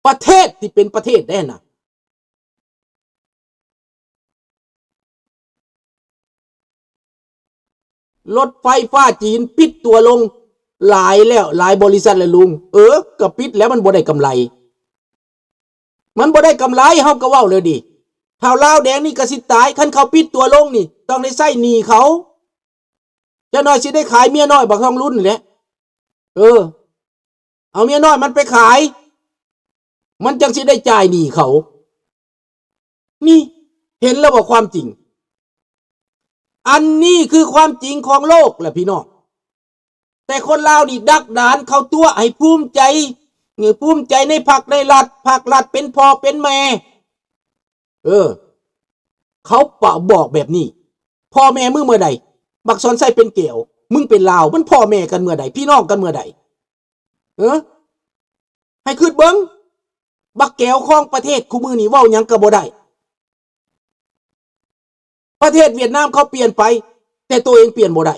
ປະເທດທີ່ເປັນປະເທດໄດ້ນະ. ລົດໄຟຟ້າຈີນປິດຕົວລົງຫຼາຍແລ້ວ ຫຼາຍບໍລິສັດແລ້ວລຸງ. ເອີ ກໍປິດແລ້ວ ມັນບໍ່ໄດ້ກຳໄລ ມັນບໍ່ໄດ້ກຳໄລ ເຮົາກໍເວົ້າແລ້ວເດ. ຖ້າລາວແດງນີ້ກໍຊິຕາຍ ຄັນເຂົາປິດຕົວລົງນີ້ ຕ້ອງໄດ້ໃຊ້ໜີ້ເຂົາ. ຈັກໜ້ອຍຊິໄດ້ຂາຍເມຍນ້ອຍບັກທອງລຸນນີ້ແຫຼະ. ເອີ ເອົາເມຍນ້ອຍມັນໄປຂາຍ ມັນຈັ່ງຊິໄດ້ຈ່າຍໜີ້ເຂົາ. ນີ້ ເຫັນແລ້ວບໍ່ຄວາມຈິງ? ອັນນີ້ຄືຄວາມຈິງຂອງໂລກແຫຼະພີ່ນ້ອງ. ແຕ່ຄົນລາວນີ້ດັກດານ ເຂົາຕົວະໃຫ້ພູມໃຈ ເອີ ພູມໃຈໃນພັກໃນລັດ ພັກລັດເປັນພໍ່ເປັນແມ່. ເອີ ເຂົາປະ ບອກແບບນີ້ ພໍ່ແມ່ມຶງເມື່ອໃດ? ບັກສອນໄຊເປັນແກ້ວ ມຶງເປັນລາວ ມັນພໍ່ແມ່ກັນເມື່ອໃດ? ພີ່ນ້ອງກັນເມື່ອໃດ? ເອີ ໃຫ້ຄິດເບິ່ງ ບັກແກ້ວຄອງປະເທດຄູ່ມື້ນີ້ເວົ້າຫຍັງກໍບໍ່ໄດ້. ປະເທດຫວຽດນາມເຂົາປ່ຽນໄປ ແຕ່ໂຕເອງປ່ຽນບໍ່ໄດ້.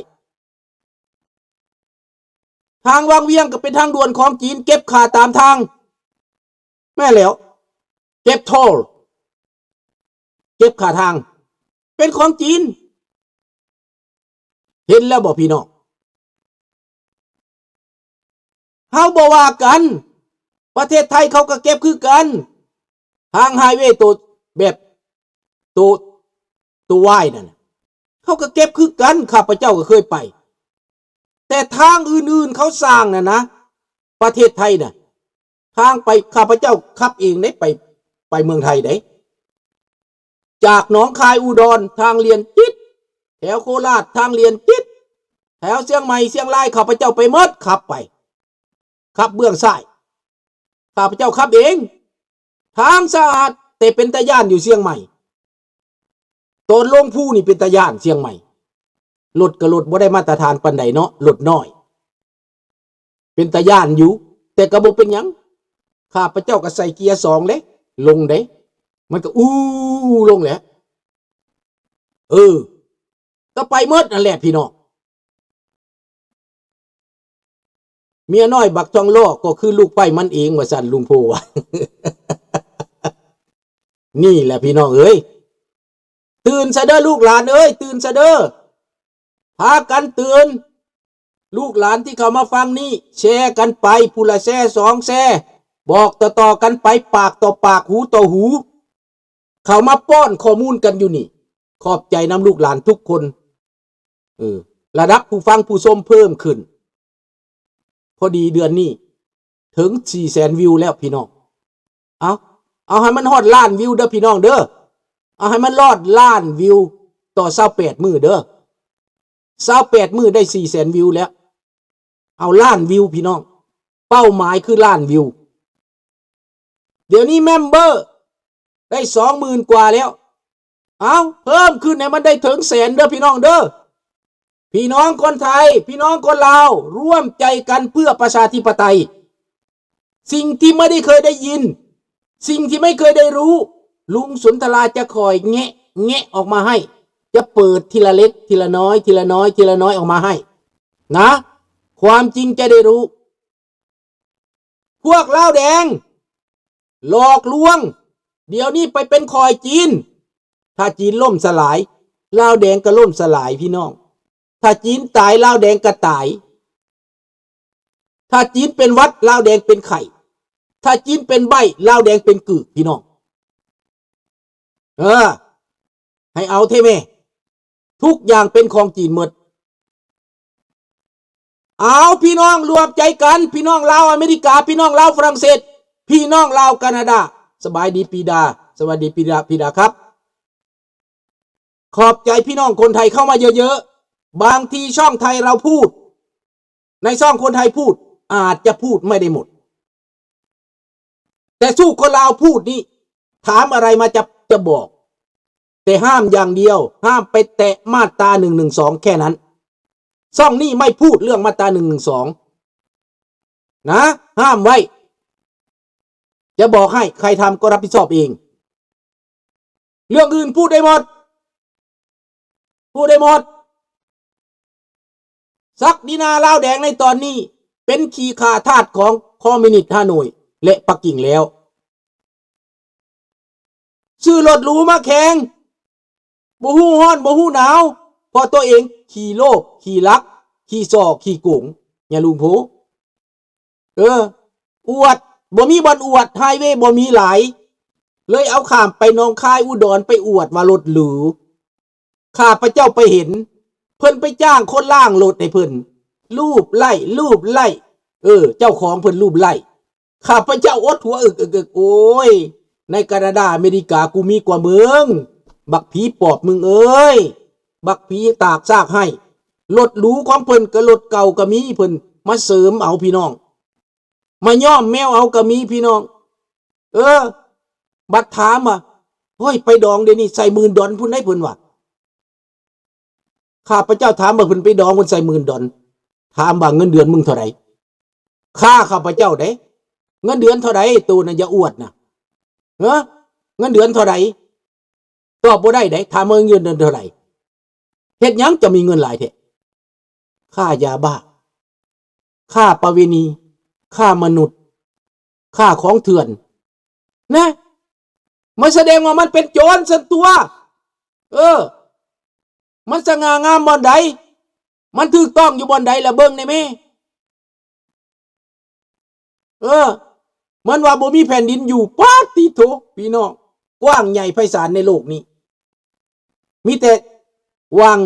ທາງວັງວຽງກໍເປັນທາງດ່ວນຂອງຈີນ ເກັບຄ່າຕາມທາງ. ແມ່ນແລ້ວ ເກັບໂທລ ເກັບຄ່າທາງ ເປັນຂອງຈີນ. ເຫັນແລ້ວບໍ່ພີ່ນ້ອງ? ເຮົາບໍ່ວ່າກັນ ປະເທດໄທເຂົາກໍເກັບຄືກັນ ທາງໄຮເວໂຕແບບ ໂຕ ໂຕວາຍນັ້ນນະ ເຂົາກໍເກັບຄືກັນ ຂ້າພະເຈົ້າກໍເຄີຍໄປ. ແຕ່ທາງອື່ນໆເຂົາສ້າງນັ້ນນະ ປະເທດໄທນະ ທາງໄປ ຂ້າພະເຈົ້າຂັບເອງເດ້ ໄປ ໄປເມືອງໄທເດ້ ຈາກໜອງຄາຍອຸດອນ ທາງລຽນຈິດ ແຖວໂຄລາດ ທາງລຽນຈິດ ແຖວຊຽງໃໝ່ ຊຽງລາຍ ຂ້າພະເຈົ້າໄປໝົດ ຂັບໄປ ຂັບເບື້ອງຊ້າຍ ຂ້າພະເຈົ້າຂັບເອງ ທາງສະອາດ ແຕ່ເປັນຕາຢ້ານຢູ່ຊຽງໃໝ່. ຕອນລົງພູນີ້ເປັນຕາຢ້ານຊຽງໃໝ່ ລົດກໍລົດບໍ່ໄດ້ມາດຕະຖານປານໃດເນາະ ລົດນ້ອຍ ເປັນຕາຢ້ານຢູ່ ແຕ່ກໍບໍ່ເປັນຫຍັງ ຂ້າພະເຈົ້າກໍໃສ່ເກຍສອງເດ້ ລົງເດ້ ມັນກໍອູ່ລົງແຫຼະ. ເອີ ກໍໄປໝົດນັ້ນແຫຼະພີ່ນ້ອງ. ເມຍນ້ອຍບັກທອງລໍ້ກໍຄືລູກໄຟມັນເອງ ວ່າຊັ້ນ ລຸງໂພວ່າ. ນີ້ແຫຼະພີ່ນ້ອງເອີຍ ຕື່ນຊະເດີລູກຫຼານເອີຍ ຕື່ນຊະເດີ ພາກັນຕື່ນ. ລູກຫຼານທີ່ເຂົ້າມາຟັງນີ້ ແຊກັນໄປ ຜູ້ລະແຊສອງແຊ ບອກຕໍ່ໆກັນໄປ ປາກຕໍ່ປາກ ຫູຕໍ່ຫູ ເຂົ້າມາປ້ອນຂໍ້ມູນກັນຢູ່ນີ້. ຂອບໃຈນຳລູກຫຼານທຸກຄົນ ເອີ ລະດັບຜູ້ຟັງຜູ້ຊົມເພີ່ມຂຶ້ນ ພໍດີເດືອນນີ້ເຖິງສີ່ແສນວິວແລ້ວພີ່ນ້ອງ. ເອົາ ເອົາໃຫ້ມັນຮອດລ້ານວິວເດີພີ່ນ້ອງເດີ ເອົາໃຫ້ມັນຮອດລ້ານວິວຕໍ່ຊາວແປດມື້ເດີ ຊາວແປດມື້ໄດ້ສີ່ແສນວິວແລ້ວ. ເອົາລ້ານວິວພີ່ນ້ອງ ເປົ້າໝາຍຄືລ້ານວິວ. ດຽວນີ້ເມັມເບີໄດ້ສອງໝື່ນກວ່າແລ້ວ ເອົາ ເພີ່ມຂຶ້ນໃຫ້ມັນໄດ້ເຖິງແສນເດີພີ່ນ້ອງເດີ. ພີ່ນ້ອງຄົນໄທ ພີ່ນ້ອງຄົນລາວ ຮ່ວມໃຈກັນເພື່ອປະຊາທິປະໄຕ. ສິ່ງທີ່ບໍ່ໄດ້ເຄີຍໄດ້ຍິນ ສິ່ງທີ່ໄມ່ເຄີຍໄດ້ຮູ້ ລຸງສຸນທະລາຈະຄ່ອຍແງະ ແງະອອກມາໃຫ້ ຈະເປີດທີລະເລັກ ທີລະນ້ອຍ ທີລະນ້ອຍ ທີລະນ້ອຍອອກມາໃຫ້ນະ ຄວາມຈິງຈະໄດ້ຮູ້. ພວກລາວແດງຫຼອກລວງ ດຽວນີ້ໄປເປັນຂອຍຈີນ. ຖ້າຈີນລົ້ມສະຫຼາຍ ລາວແດງກໍລົ້ມສະຫຼາຍພີ່ນ້ອງ. ຖ້າຈີນຕາຍ ລາວແດງກໍຕາຍ. ຖ້າຈີນເປັນຫວັດ ລາວແດງເປັນໄຂ້. ຖ້າຈີນເປັນໃບ້ ລາວແດງເປັນກືກ ພີ່ນ້ອງ. ເອີ ໃຫ້ເອົາແທ້ແມ້ ທຸກຢ່າງເປັນຂອງຈີນໝົດ. ເອົາ ພີ່ນ້ອງລວມໃຈກັນ ພີ່ນ້ອງລາວອາເມລິກາ ພີ່ນ້ອງລາວຝຣັ່ງເສດ ພີ່ນ້ອງລາວການາດາ. ສະບາຍດີປີດາ ສະຫວັດດີປີດາ ປີດາຄັບ. ຂອບໃຈພີ່ນ້ອງຄົນໄທເຂົ້າມາເຍີະໆ. ບາງທີຊ່ອງໄທເຮົາພູດ ໃນຊ່ອງຄົນໄທພູດ ອາດຈະພູດໄມ່ໄດ້ໝົດ ແຕ່ສູ້ຄົນລາວພູດນີ້ ຖາມອະໄລມາຈະ ຈະບອກ ແຕ່ຫ້າມຢ່າງດຽວ ຫ້າມໄປແຕະມາດຕາໜຶ່ງໜຶ່ງສອງແຄ່ນັ້ນ. ຊ່ອງນີ້ໄມ່ພູດເລື່ອງມາດຕາໜຶ່ງໜຶ່ງສອງນະ ຫ້າມໄວ້. ຈະບອກໃຫ້ ໃຄທຳກໍຮັບຜິດຊອບເອງ. ເລື່ອງອື່ນພູດໄດ້ໝົດ ພູດໄດ້ໝົດ. ສັກດີນາລາວແດງໃນຕອນນີ້ ເປັນຂີ້ຂ້າທາດຂອງຄອມມິວນິດຮ່າໂນ້ຍ ແລະ ປັກກິ່ງແລ້ວ. ຊື້ລົດຫຼູມາແຂ່ງ ບໍ່ຮູ້ຮ້ອນບໍ່ຮູ້ໜາວ ເພາະຕົວເອງຂີ້ໂລບ ຂີ້ລັກ ຂີ້ສໍ້ ຂີ້ໂກງ ຍາລຸງໂພ. ເອີ ອວດ ບໍ່ມີບ່ອນອວດ ໄຮເວບໍ່ມີຫຼາຍ ເລີຍເອົາຂ້າມໄປໜອງຄາຍ ອຸດອນ ໄປອວດວ່າລົດຫຼູ. ຂ້າພະເຈົ້າໄປເຫັນ ເພິ່ນໄປຈ້າງຄົນລ້າງລົດໃຫ້ເພິ່ນ ລູບໄລ້ ລູບໄລ້ ເອີ ເຈົ້າຂອງເພິ່ນລູບໄລ້. ຂ້າພະເຈົ້າອົດຫົວອຶກໆ ໂອ້ຍ ໃນການາດາ ອາເມລິກາ ກູມີກວ່າມຶງ ບັກຜີປອບມຶງເອີຍ ບັກຜີຕາກຊາກໄຫ້. ລົດຫຼູຂອງເພິ່ນກະລົດເກົ່າກະມີ ເພິ່ນມາເສີມເອົາພີ່ນ້ອງ ມາຍ້ອມແມວເອົາກະມີພີ່ນ້ອງ. ເອີ ບັດຖາມວ່າ ໂອ້ຍ ໄປດອງດຽວນີ້ໃສ່ໝື່ນດອນພຸ້ນໃດ ເພິ່ນວ່າ. ຂ້າພະເຈົ້າຖາມວ່າເພິ່ນໄປດອງເພິ່ນໃສ່ໝື່ນດອນ ຖາມວ່າເງິນເດືອນມຶງເທົ່າໃດ? ຂ້າ ຂ້າພະເຈົ້າເດ້ ເງິນເດືອນເທົ່າໃດ? ໂຕນັ້ນຢ່າອວດນະ ເອີ ເງິນເດືອນເທົ່າໃດ? ຕອບບໍ່ໄດ້ເດ້ ຖາມວ່າເງິນເດືອນເທົ່າໃດ? ເຮັດຫຍັງຈະມີເງິນຫຼາຍແທ້? ຄ້າຢາບ້າ ຄ້າປະເວນີ ຄ້າມະນຸດ ຄ້າຂອງເຖື່ອນ ນະ ມັນສະແດງວ່າມັນເປັນໂຈນຊັ້ນຕົວະ. ເອີ ມັນສະຫງ່າງາມບ່ອນໃດ? ມັນຖືກຕ້ອງຢູ່ບ່ອນໃດລະ ເບິ່ງແດ່ແມ້. ເອີ ມັນວ່າບໍ່ມີແຜ່ນດິນຢູ່ ປາດຕິໂທ ພີ່ນ້ອງ ກວ້າງໃຫຍ່ໄພສານໃນໂລກນີ້ ມີແຕ່ຫວ່າງ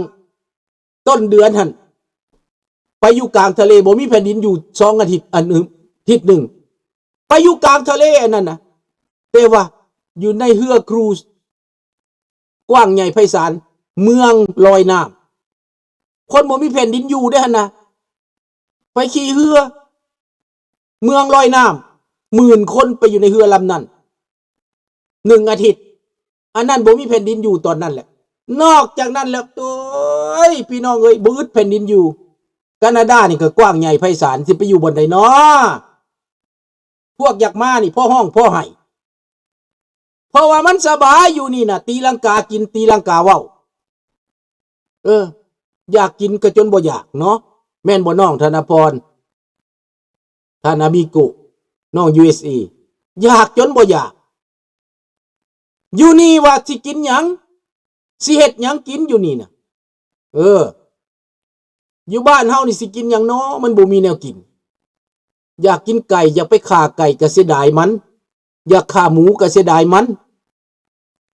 ຕົ້ນເດືອນຫັ້ນ ໄປຢູ່ກາງທະເລ ບໍ່ມີແຜ່ນດິນຢູ່ສອງອາທິດ ອັນ ອາທິດໜຶ່ງ ໄປຢູ່ກາງທະເລອັນນັ້ນນະ ແຕ່ວ່າຢູ່ໃນເຮືອຄຣູຊ ກວ້າງໃຫຍ່ໄພສານ ເມືອງລອຍນ້ຳ ຄົນບໍ່ມີແຜ່ນດິນຢູ່ເດ້ຫັ້ນນະ ໄປຂີ່ເຮືອ ເມືອງລອຍນ້ຳ ໝື່ນຄົນໄປຢູ່ໃນເຮືອລຳນັ້ນ ໜຶ່ງອາທິດ ອັນນັ້ນບໍ່ມີແຜ່ນດິນຢູ່ຕອນນັ້ນແຫຼະ. ນອກຈາກນັ້ນແລ້ວ ໂອ້ຍ ພີ່ນ້ອງເອີຍ ບໍ່ອຶດແຜ່ນດິນຢູ່. ການາດານີ້ກໍກວ້າງໃຫຍ່ໄພສານ ຊິໄປຢູ່ບ່ອນໃດນໍ? ພວກຢາກມານີ້ພໍຮ້ອງພໍໄຫ້ ເພາະວ່າມັນສະບາຍຢູ່ນີ້ນະ ຕີລັງກາກິນ ຕີລັງກາເວົ້າ. ເອີ ຢາກກິນກໍຈົນບໍ່ຢາກເນາະ ແມ່ນບໍ່ນ້ອງທະນະພອນ? ທ່ານອາມິໂກ ນ້ອງ ຢູເອສເອ ຢາກຈົນບໍ່ຢາກ. ຢູ່ນີ້ວ່າຊິກິນຫຍັງ ຊິເຮັດຫຍັງກິນຢູ່ນີ້ນະ. ເອີ ຢູ່ບ້ານເຮົານີ້ຊິກິນຫຍັງນໍ ມັນບໍ່ມີແນວກິນ. ຢາກກິນໄກ່ ຢາກໄປຂ້າໄກ່ກໍເສຍດາຍມັນ ຢາກຂ້າໝູກໍເສຍດາຍມັນ.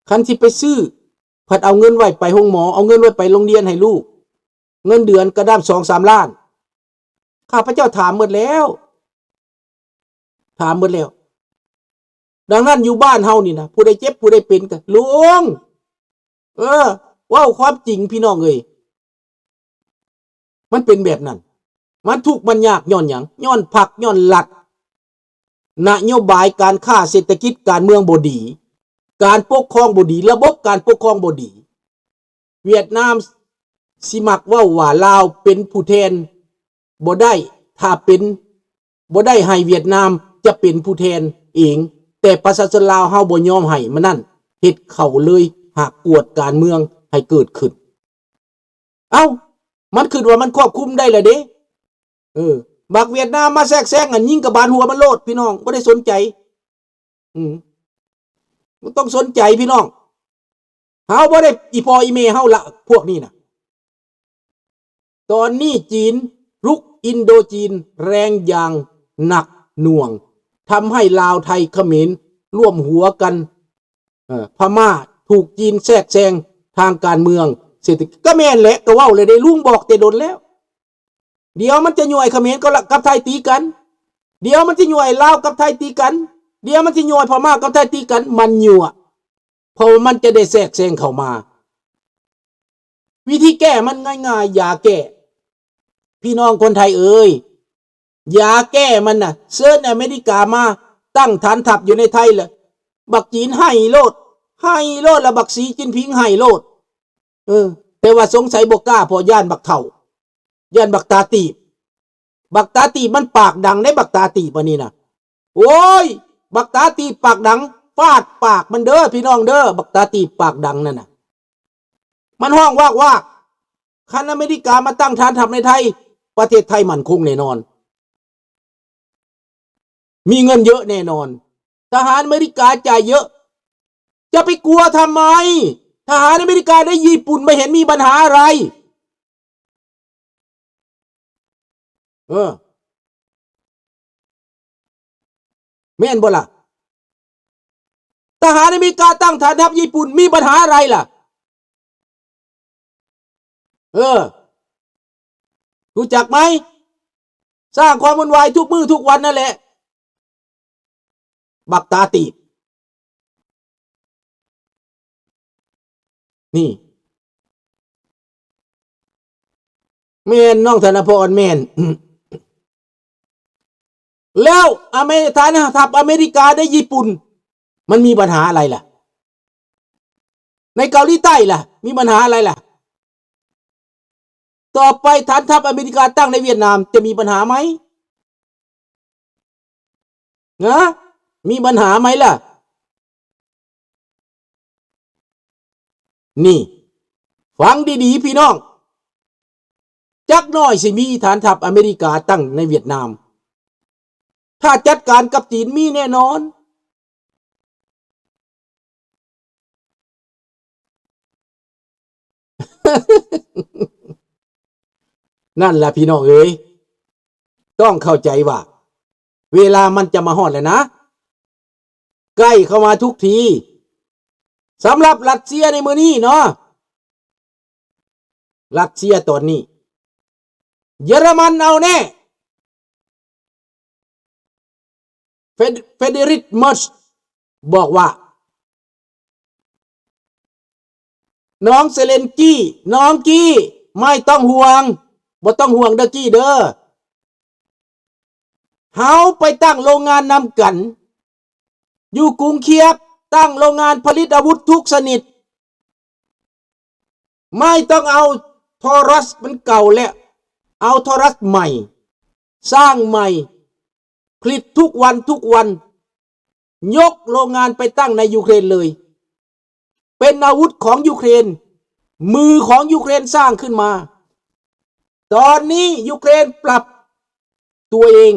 ຄັນຊິໄປຊື້ ພັດເອົາເງິນໄວ້ໄປໂຮງໝໍ ເອົາເງິນໄວ້ໄປໂຮງຮຽນໃຫ້ລູກ ເງິນເດືອນກະດຳສອງສາມລ້ານ. ຂ້າພະເຈົ້າຖາມໝົດແລ້ວ ຖາມໝົດແລ້ວ. ດັ່ງນັ້ນຢູ່ບ້ານເຮົານີ້ນະ ຜູ້ໃດເຈັບຜູ້ໃດເປັນກະ ລຸງ ເອີ ເວົ້າຄວາມຈິງພີ່ນ້ອງເອີຍ ມັນເປັນແບບນັ້ນ. ມັນທຸກມັນຍາກຍ້ອນຫຍັງ? ຍ້ອນພັກ ຍ້ອນລັດ ນະໂຍບາຍການຄ້າເສດຖະກິດການເມືອງບໍ່ດີ ການປົກຄອງບໍ່ດີ ລະບົບການປົກຄອງບໍ່ດີ. ຫວຽດນາມຊິມັກເວົ້າວ່າລາວເປັນຜູ້ແທນບໍ່ໄດ້ ຖ້າເປັນ ບໍ່ໄດ້ໃຫ້ຫວຽດນາມຈະເປັນຜູ້ແທນເອງ ແຕ່ປະຊາຊົນລາວເຮົາບໍ່ຍອມໃຫ້ ມັນນັ້ນເຮັດເຂົາເລີຍຫາກກວດການເມືອງໃຫ້ເກີດຂຶ້ນ. ເອົ້າ ມັນຄິດວ່າມັນຄວບຄຸມໄດ້ລະເດ້. ເອີ ບັກຫວຽດນາມມາແຊກແຊງ ອັນຍິງກະບານຫົວມັນໂລດ ພີ່ນ້ອງ ບໍ່ໄດ້ສົນໃຈ. ອືມ ບໍ່ຕ້ອງສົນໃຈພີ່ນ້ອງ ເຮົາບໍ່ໄດ້ ອີ່ພໍ່ອີ່ແມ່ເຮົາລະ ພວກນີ້ນະ. ຕອນນີ້ຈີນລຸກ ອິນໂດຈີນແຮງຢ່າງໜັກໜ່ວງ ທຳໃຫ້ລາວໄທຂະເໝນຮ່ວມຫົວກັນ ເອີ ພະມ້າຖືກຈີນແຊກແຊງທາງການເມືອງ ເສດຖະກິດ. ກະແມ່ນແຫຼະ ກະເວົ້າແລ້ວເດ້ ລຸງບອກແຕ່ດົນແລ້ວ. ດຽວມັນຈະຍົວໃຫ້ຂະເໝນກັບ ກັບໄທຕີກັນ ດຽວມັນຈະຍົວໃຫ້ລາວກັບໄທຕີກັນ ດຽວມັນຈະຍົວໃຫ້ພະມ້າກັບໄທຕີກັນ ມັນຍົວ ເພາະວ່າມັນຈະໄດ້ແຊກແຊງເຂົ້າມາ. ວິທີແກ້ມັນງ່າຍໆ ຢາແກ້ ພີ່ນ້ອງຄົນໄທເອີຍ ຢາແກ້ມັນນະ ເຊີນອາເມລິກາມາຕັ້ງຖານທັບຢູ່ໃນໄທລະ ບັກຈີນໄຫ້ໂລດ ໄຫ້ໂລດ ລະບັກສີຈິນຜິງໄຫ້ໂລດ. ເອີ ແຕ່ວ່າສົງໄສບໍ່ກ້າ ເພາະຢ້ານບັກເຖົ້າ ຢ້ານບັກຕາຕີບ. ບັກຕາຕີບມັນປາກດັງເດ້ ບັກຕາຕີບອັນນີ້ນະ. ໂອ້ຍ ບັກຕາຕີບປາກດັງ ຟາດປາກມັນເດີ ພີ່ນ້ອງເດີ ບັກຕາຕີບປາກດັງນັ້ນນະ ມັນຮ້ອງວາກໆ. ຄັນອາເມລິກາມາຕັ້ງຖານທັບໃນໄທ ປະເທດໄທໝັ້ນຄົງແນ່ນອນ ມີເງິນເຍອະແນ່ນອນ. ທະຫານອາເມລິກາຈ່າຍເຍອະ จะไปกลัวทำไม ทหารอเมริกาและญี่ปุ่นไม่เห็นมีปัญหาอะไร เออ แม่นบ่ล่ะ ทหารอเมริกาตั้งฐานทัพ ญี่ปุ่นมีปัญหาอะไรล่ะ เออ รู้จักไหม สร้างความวุ่นวายทุกมื้อทุกวันนั่นแหละ บักตาตีบ นี่ แม่น น้องธนพร แม่น แล้วอเม- ฐานทัพอเมริกาในญี่ปุ่น มันมีปัญหาอะไรล่ะ ในเกาหลีใต้ล่ะ มีปัญหาอะไรล่ะ ต่อไปฐานทัพอเมริกาตั้งในเวียดนามจะมีปัญหาไหม นะ มีปัญหาไหมล่ะ นี่ ฟังดีๆ พี่น้อง จักหน่อยสิมีฐานทัพอเมริกาตั้งในเวียดนาม ถ้าจัดการกับจีนมีแน่นอน นั่นล่ะพี่น้องเอ๋ย ต้องเข้าใจว่า เวลามันจะมาฮอดแล้วนะ ใกล้เข้ามาทุกที สำหรับรัสเซียในมื้อนี้เนาะ รัสเซียตอนนี้ เยอรมันเอาแน่ เฟเด- เฟเดริก เมิร์ช บอกว่า น้องเซเลนสกี้ น้องกี้ ไม่ต้องห่วง บ่ต้องห่วงเด้อกี้เด้อ เฮาไปตั้งโรงงานนำกัน อยู่กรุงเคียฟ ตั้งโรงงานผลิตอาวุธทุกชนิด ไม่ต้องเอาทอรัสมันเก่าแล้ว เอาทอรัสใหม่ สร้างใหม่ ผลิตทุกวันทุกวัน ยกโรงงานไปตั้งในยูเครนเลย เป็นอาวุธของยูเครน มือของยูเครนสร้างขึ้นมา ตอนนี้ยูเครนปรับตัวเอง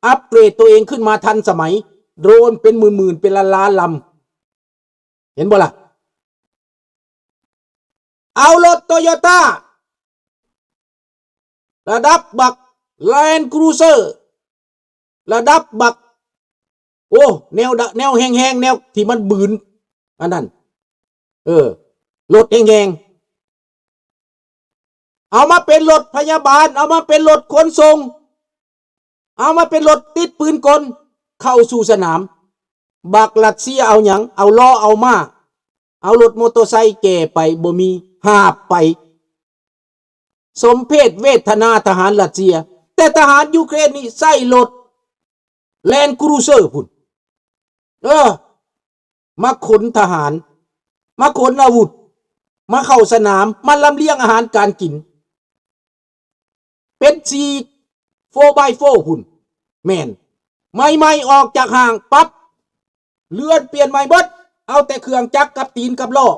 อัปเกรดตัวเองขึ้นมาทันสมัย โดรนเป็นหมื่นๆ เป็นล้านๆ ลำ เห็นบ่ล่ะ เอารถโตโยต้า ระดับบักแลนด์ครูเซอร์ ระดับบัก โอ้ แนวดะ- แนวแฮงๆ แนวที่มันบืน อันนั้น เออ รถแฮงๆ เอามาเป็นรถพยาบาล เอามาเป็นรถขนส่ง เอามาเป็นรถติดปืนกล เข้าสู่สนาม บักรัสเซียเอาหยัง เอาล้อเอาม้า เอารถมอเตอร์ไซค์แก่ไป บ่มี หาบไป สมเพชเวทนาทหารรัสเซีย แต่ทหารยูเครนนี่ใช้รถแลนด์ครูเซอร์พุ้น เออ มาขนทหาร มาขนอาวุธ มาเข้าสนาม มาลำเลียงอาหารการกิน เป็นสี่ โฟร์บายโฟร์ พุ้น แม่น ใหม่ๆ ออกจากห้างปั๊บ เรือนเปลี่ยนใหม่เบิด เอาแต่เครื่องจักรกับตีนกับล้อ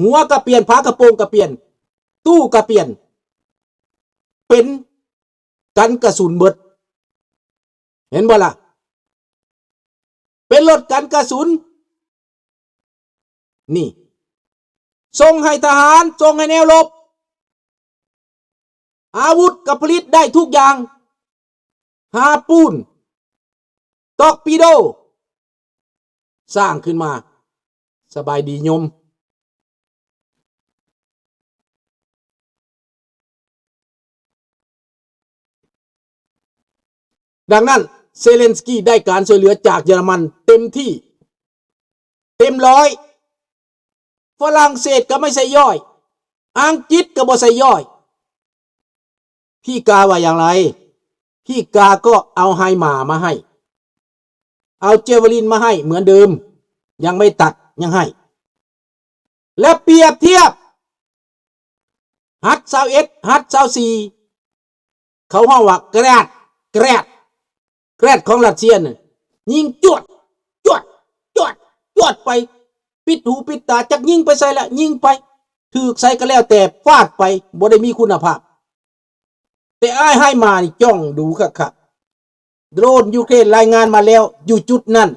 หัวก็เปลี่ยน ฝากระโปรงก็เปลี่ยน ตู้ก็เปลี่ยน เป็นกันกระสุนเบิด เห็นบ่ล่ะ เป็นรถกันกระสุน นี่ ส่งให้ทหาร ส่งให้แนวรบ อาวุธก็ผลิตได้ทุกอย่าง ฮาปูน ตอร์ปิโด สร้างขึ้นมา สบายดีโยม ดังนั้น เซเลนสกี้ได้การช่วยเหลือจากเยอรมันเต็มที่ เต็มร้อย ฝรั่งเศสก็ไม่ใช่ย่อย อังกฤษก็บ่ใช่ย่อย พี่กาว่าอย่างไร พี่กาก็เอาไฮมาร์มาให้ เอาเจเวลินมาให้เหมือนเดิม ยังไม่ตัด ยังให้ และเปรียบเทียบ ฮัดซาวเอ็ด ฮัดซาวสี่ เขาฮ้องว่าแกรด แกรด แกรดของรัสเซียน่ะ ยิงจวด จวด จวด จวดไป ปิดหูปิดตา จักยิงไปไสละ ยิงไป ถืกไสก็แล้วแต่ ฟาดไป บ่ได้มีคุณภาพ แต่อ้ายไฮมาร์นี่จ้องดูคักๆ โดรนยูเครนรายงานมาแล้ว อยู่จุดนั้น